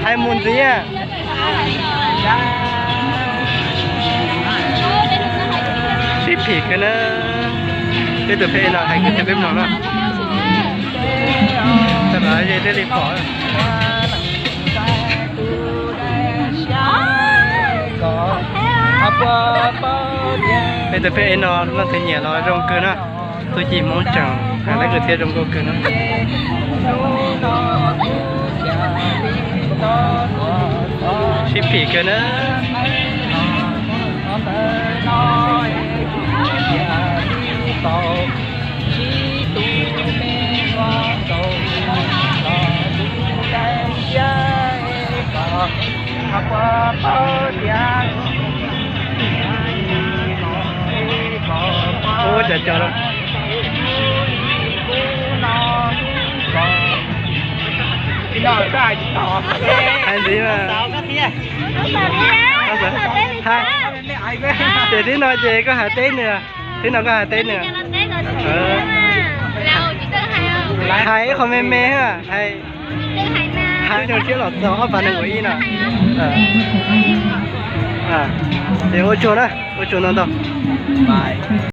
Hais mus ntxiv. Sib phim kawg na. Peb tus pheb no hais kwv tij peb mloog na. Tau los ze thiaj li pom. Peb tus pheb no leej twg nyiam los zoo kawg na. Txuj ci Hmoob tseem hais lawv kwv tij zoo nkauj kawg na. Sib phim kawg na. Ua cas cov hais ntxiv mas, hais, ces thib no ces koj hais teb nws, thib no koj hais teb nws. Hais ib qho me me, hais, hais xyoo tshiab los txog ob phav nees nkaum ib no. Ces ua tsaug na, ua tsaug ntau ntau.